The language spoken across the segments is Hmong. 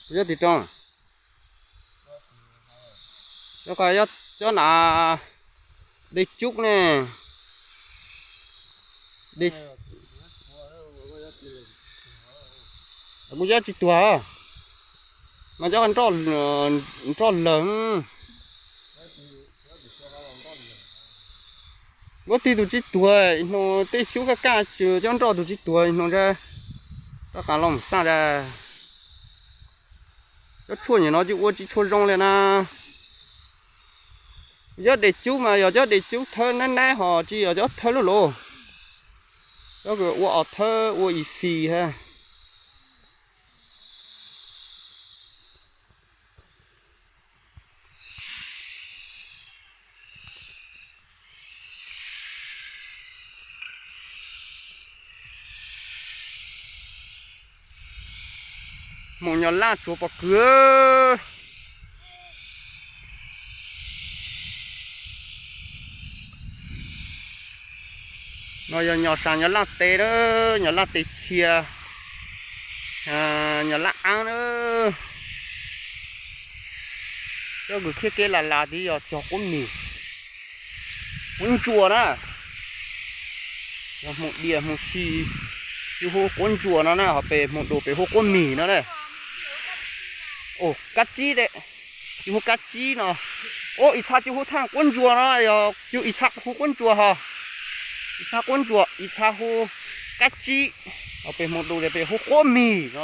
Yog tim roob, yog qhov, yog cov na, dej cub ne, kuv cov tsis tuag, mas cov nroj lawm. Muab tig tus tsis tuag ib hnub, tej xyub kaj kaj tsis cov nroj tus tsis tuag ib hnub, rov qab los xaj. Cov tshuaj nim no ces ua tsis tshua zoo li na. Cov dej cub mas yog cov dej cub thawb nab nab, ho tsis yog cov thawb lub lus, cov ua os thawb ua ib xis ha. Hmoov Nyab Laj tsuav pob kws. No yog nyab sam Nyab Laj tes na, Nyab Laj tes txhia, Nyab Laj aab na. Cov kws khiab kev las las tid yog cog quab mis, quab ntsuas na. Yog hmoov dias hmoov si, ces hu quab ntsuas no na, ho pem hmoov du pem hu quab mis no na. Kab tsib, ces hu kab tsib no. Ua ib txha ces hu thaaj quab ntsuas no, yog ib txha hu quab ntsuas ho. Ib txha quab ntsuas, ib txha hu kab tsib, ho pem hmoov du ces pem hu quab mis no.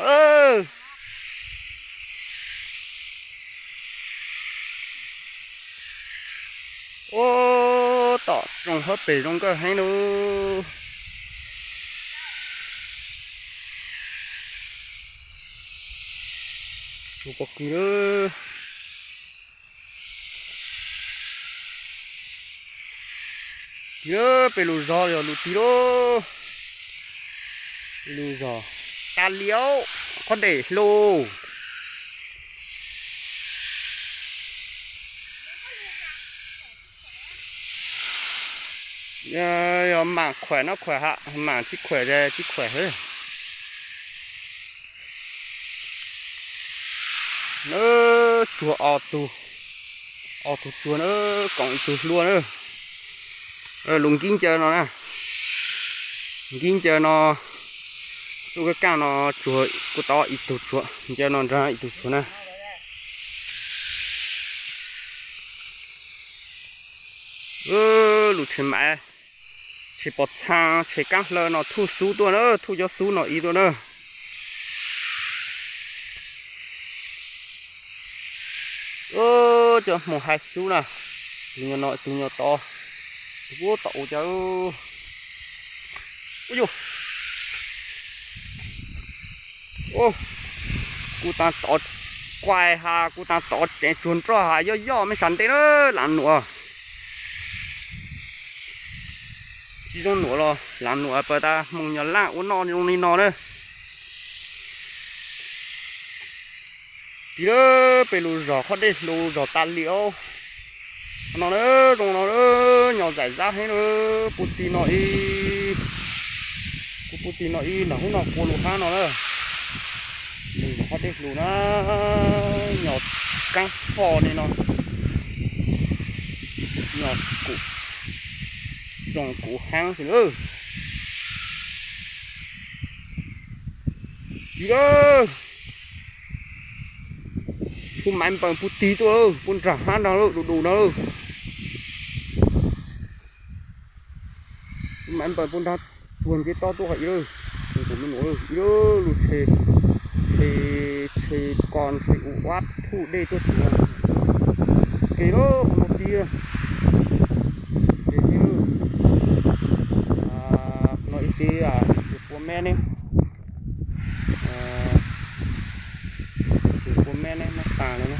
Ua tom zoo hab pem zoo nkauj heev lauj. Tus pob kws lauj. Tig pem lub zos, yog lub tig lauj. Lub zos tas li, qhov dej hlo. Yog maam khuam no khuam ha, maam tsis khuam tsis khuam. Tsuag ob tug, ob tug tsuag na, koom ib tug hlua na. Lub nkib ncaws no na, nkib ncaws no, txuj kaj kaj no tsuag, kuj tau ib tug tsuag, ncaws no nrag ib tug tsuag na. Lub tshe maiv, tshe pos txhaa, tshe kaab hlaw no thuj xub tuaj na, thuj cov xub no ib tuaj na. Cov hmoov hais xub na, tus nyuag no tus nyuag tod, tus kuj tom ua cas. Kuj taag tod, kuaj has kuj taag tod tsev tsuag nroj has yoj yoj mej sab ntej na, lav nuav. Tsis zoo nuav los lav nuav, pas tas hmoov Nyab Laj ua noj zoo li no na. Tig pem lub zos qhov dej hlo zos tas li os. No na, zoo no, nyob zaim zab heev na, puag tim no ib, kuv puag tim no ib nram hub no kua lug hab no na. Lub zos qhov dej hlo na, nyob kaab fo li no, nyob kuv, zoo kuv haab xwb na. Tig lawm. Kuv maiv npawg puag tim tuaj, puag nraag hab nraag lawm, du du no lawm. Kuv maiv npawg puag nraag tsuag nce toj tuaj hov ib lawm. Kuv me nyuam ib lub tshe, tshe, tshe ko ntshe ua ua thuj dej tuaj tsuag. Ke lawm qhov no tiag. Ke tiag. No ib tib pua mev ne. Pua mev ne, maiv taag le na.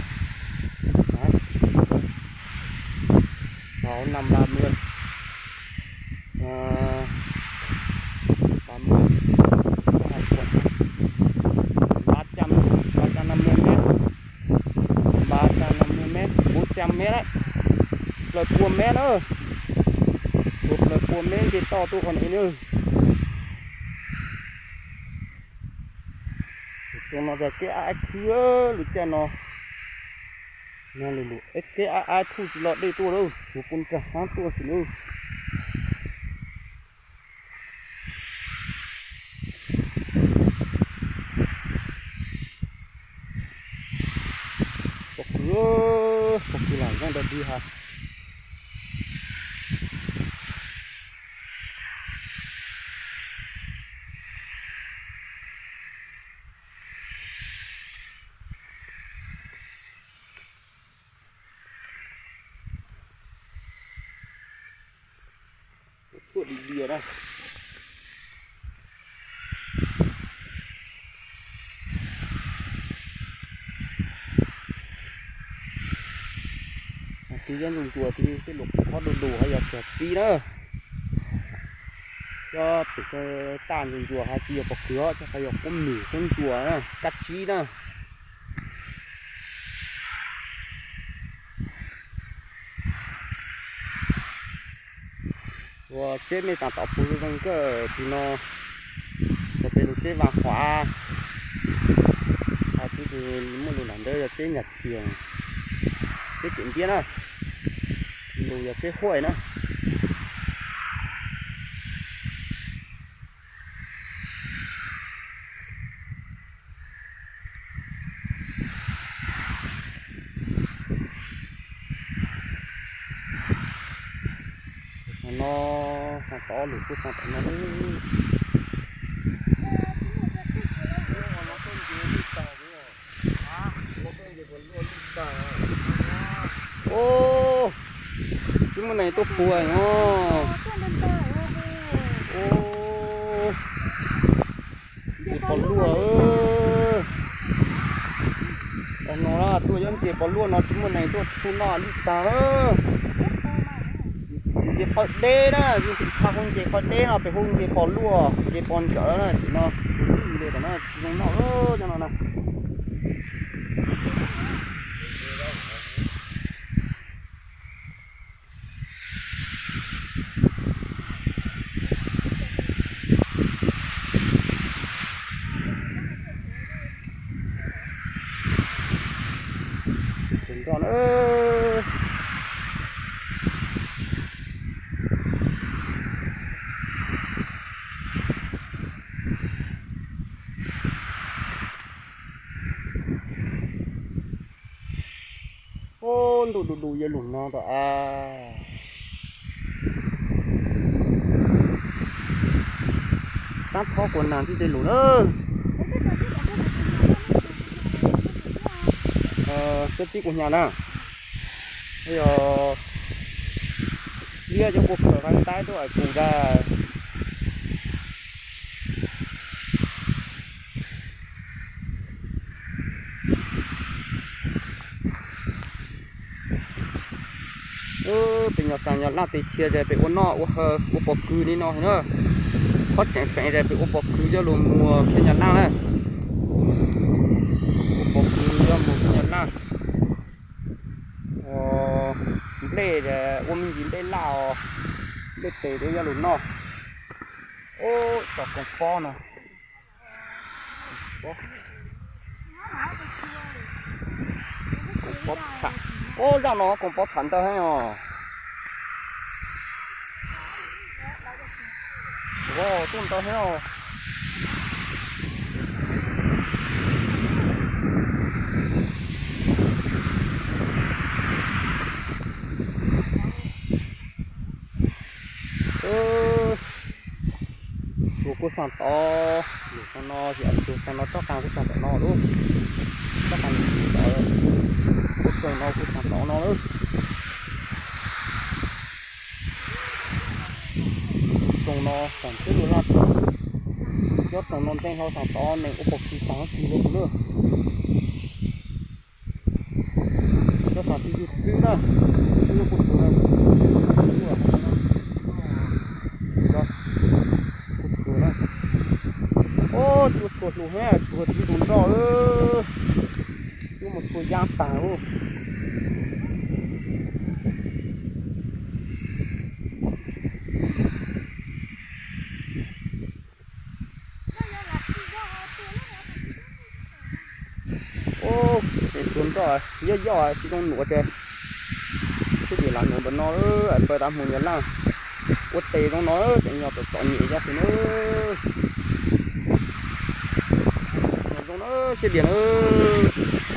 Sáu năm ba mươi, ba mươi, ba trăm, ba trăm năm mươi mét, ba trăm năm mươi mét, bốn trăm mét đấy. Plaws pua mev na. Tuaj plaws pua mev nce toj tuaj qhov no na. No yog kev ab ab khwb lub caij no, no lus lus kev ab ab thuj tsis los dej tuaj lawm, tsuas pub nrag hab tuaj xwb nawb. Pob kws, pob kws lam zeej dog dig has. Tuaj di dias na. Twb yog ntsuas ntsuas twb tej lus qhov du du hab yog cog txib na. Cov pem taj ntsuas ntsuas hab tsis yog pob kws os, cov qhov yog quab mis quab ntsuas na, kab tsib na. Ua tsheb mej taag tom puv zoo zoo kawg tim no, yog peb lug tsheb Vaaj Huav, hab tib tug muaj lug nram ntawd yog tsheb Nyaj Txhiaj, tsheb Ciam Ntiab na, lug yog tsheb Huaj na. No, xaa tod lug kuj xaa tom no. Ub, tsis muaj neeg tuaj puag os. Ub, nce pos luaj. Tag no tuaj yuav nce pos luaj no tsis muaj neeg tuaj txhua noj li tag lawm. Nce qhov deb na, yug tim tshaj hoob nce qhov deb no pem hoob nce pos luaj, nce pos ntsawv na, tim no tus lub nce tom no tsis zoo noj cov no na. Ub, ntuj du du yuav lug no tom a. Tab thob kuas nag tib teg lug na. Koj tib kuv hnyav na. Yog liab cov kua khaws qhov taib tuaj ais kuv dag. Peb nyob saab Nyab Laaj teb chaws ces peb ua noj ua haus ua pov kws li no na. Qhov tseem feem ces peb ua pov kws coj lug muag sab Nyab Laaj na. Ua pov kws coj muag sab Nyab Laaj. Nplej ua me ntsis nplej laj os, nplej tes thiab coj lug noj. Ub, tsob koom pob no. Koom pob txha, ub, zaj no koom pob txha ntau heev os. Ub, tuaj ntau heev os. Tsuas kuj xaa tod, lug xaa no, tsuas xaa no tsob qaa kuj xaa tom no lawm. Tsob qaa lug tod, kuj xaa no kuj xaa tod no lawm. Tsob no xaa teb lug laj tod, cov tsob no ntxeej hlo xaa tod neeg ua pov kws taag kws le lawm. Cov xaa teb yug txwb na, txwb kuj tsuag na. Kuj tsuag na. Ub, tsuag tsuag lug heev, tsuag txwb tus nroj, tsuag mus tsuag yaab taag lawm. Ub, tseem tuag nroj, yoj yoj tsis zoo nuav ces. Siab diam lam nuav npaum no, pawg tav hmoov nyuag laj ua tes zoo no tseem yog txom txom nyem yog xwb na. Zoo na siab diam na.